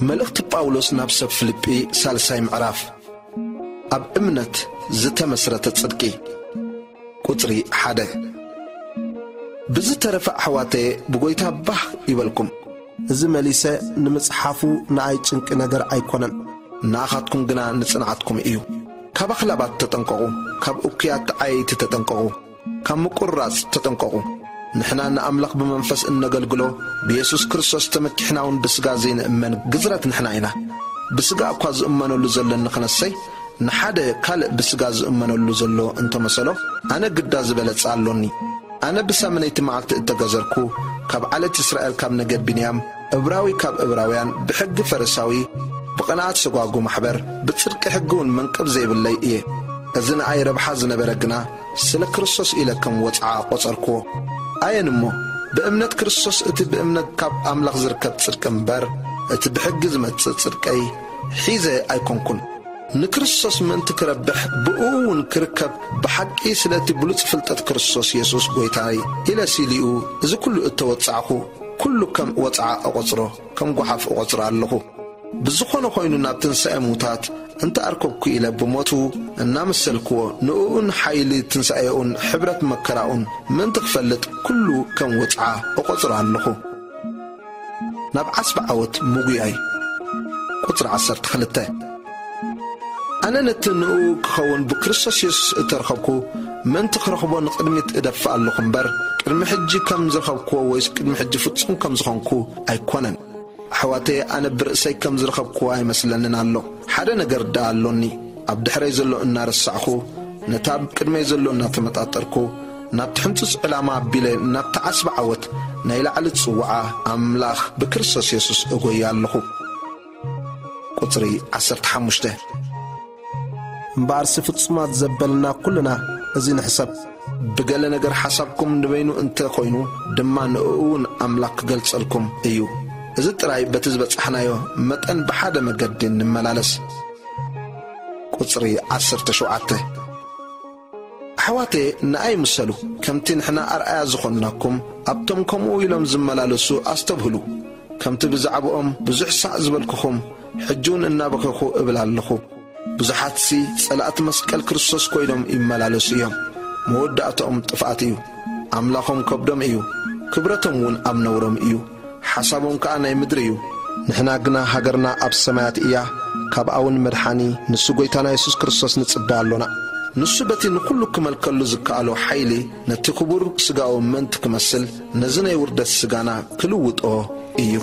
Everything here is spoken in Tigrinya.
መልእኽቲ ጳውሎስ ናብ ሰብ ፊልጲ፣ ሳልሳይ ምዕራፍ። ኣብ እምነት ዝተመስረተ ጽድቂ። ቁጽሪ ሓደ። ብዝተረፈ ኣሕዋተየ ብጎይታ ባህ ይበልኩም። እዚ መሊሰ ንምጽሓፉ ንኣይ ጭንቂ ነገር ኣይኮነን፣ ንኣኻትኩም ግና ንጽንዓትኩም እዩ። ካብ ኣኽላባት ተጠንቀቑ፣ ካብ እኩያት ዓየይቲ ተጠንቀቑ፣ ካብ ምቁርራጽ ተጠንቀቑ። ንሕና ንኣምላኽ ብመንፈስ እነገልግሎ፣ ብየሱስ ክርስቶስ ተመኪሕና እውን ብስጋ ዘይንእመን ግዝረት ንሕና ኢና። ብስጋ እኳ ዝእመነሉ ዘለኒ ክነሰይ፣ ንሓደ ካልእ ብስጋ ዝእመነሉ ዘሎ እንተመሰሎ፣ ኣነ ግዳ ዝበለጸ ኣሎኒ። ኣነ ብሳምነይቲ መዓልቲ እተገዘርኩ፣ ካብ ዓለት እስራኤል ካብ ነገድ ብንያም፣ እብራዊ ካብ እብራውያን፣ ብሕጊ ፈሪሳዊ፣ ብቕንኣት ሰጓጉ ማሕበር፣ ብጽድቂ ሕጊ እውን መንቅብ ዘይብለይ እየ። እዚ ንኣይ ረብሓ ዝነበረ ግና ስለ ክርስቶስ ኢለ ከም ወጽዓ ቖጸርክዎ። ኣየን እሞ፣ ብእምነት ክርስቶስ እቲ ብእምነት ካብ ኣምላኽ ዝርከብ ጽድቂ እምበር፣ እቲ ብሕጊ ዝመጽእ ጽድቀይ ሒዘ ኣይኮንኩን። ንክርስቶስ ምእንቲ ክረብሕ ብእኡ እውን ክርከብ ብሓቂ ስለ እቲ ብሉጽ ፍልጠት ክርስቶስ የሱስ ጐይታይ ኢለ ሲሊኡ እዚ ኩሉ እተወጻዕኹ ኩሉ ከም ወጽዓ እቖጽሮ፣ ከም ጓሓፍ እቖጽሮ ኣለኹ። ብዝኾነ ኾይኑ ናብ ትንሳኤ ምዉታት እንተ ኣርከብኩ ኢለ ብሞቱ እናመሰልክዎ ንእኡን ሓይሊ ትንሳኤኡን ሕብረት መከራኡን ምእንቲ ክፈልጥ ኩሉ ከም ወጽዓ እቖጽሮ ኣለኹ። ናብ ዓስቢ ዓወት ምጉያይ። ቁጽሪ ዓሰርተ ክልተ። ኣነ ነቲ ንእኡ ክኸውን ብክርስቶስ የሱስ እተረኸብኩ ምእንቲ ክረኽቦ ንቕድሚት እደፍእ ኣለኹ እምበር፣ ቅድሚ ሕጂ ከም ዝረኸብክዎ ወይስ ቅድሚ ሕጂ ፍጹም ከም ዝኾንኩ ኣይኮነን። ኣሕዋተየ፣ ኣነ ብርእሰይ ከም ዝረኸብክዎ ኣይመስለንን ኣሎ። ሓደ ነገር ደኣ ኣሎኒ፣ ኣብ ድሕረይ ዘሎ እናረሳዕኹ፣ ነቲ ኣብ ቅድመይ ዘሎ እናተመጣጠርኩ፣ ናብቲ ሕንጹጽ ዕላማ ኣቢለ ናብቲ ዓስቢ ዓወት ናይ ላዕሊ ጽውዓ ኣምላኽ ብክርስቶስ የሱስ እጎይ ኣለኹ። ቁጽሪ ዓሰርተ ሓሙሽተ። እምበኣርሲ ፍጹማት ዘበልና ኩልና እዚ ንሕሰብ። ብገለ ነገር ሓሳብኩም ንበይኑ እንተ ኾይኑ ድማ ንእኡ እውን ኣምላኽ ክገልጸልኩም እዩ። እዚ ጥራይ በቲ ዝበጻሕናዮ መጠን ብሓደ መገዲ ንመላለስ። ቁጽሪ ዓሰርተ ሸውዓተ። ኣሕዋተየ፣ ንኣይ ምሰሉ፣ ከምቲ ንሕና ኣርኣያ ዝኾንናኩም፣ ኣብቶም ከምኡ ኢሎም ዝመላለሱ ኣስተብህሉ። ከምቲ ብዛዕባኦም ብዙሕ ሳዕ ዝበልኩኹም፣ ሕጂ እውን እናበኸኹ እብል ኣለኹ። ብዙሓትሲ ጸላእቲ መስቀል ክርስቶስ ኮይኖም ይመላለሱ እዮም። መወዳእታኦም ጥፍኣት እዩ። ኣምላኾም ከብዶም እዩ፣ ክብረቶም እውን ኣብ ነውሮም እዩ። ሓሳቦም ከኣ ናይ ምድሪ እዩ። ንሕና ግና ሃገርና ኣብ ሰማያት እያ፣ ካብኣ እውን መድሓኒ፣ ንሱ ጐይታና የሱስ ክርስቶስ ንጽበ ኣሎና። ንሱ በቲ ንኹሉ ክመልከሉ ዝከኣሎ ሓይሊ፣ ነቲ ክቡር ስጋኡ ምእንቲ ክመስል፣ ነዚ ናይ ውርደት ስጋና ክልውጦ እዩ።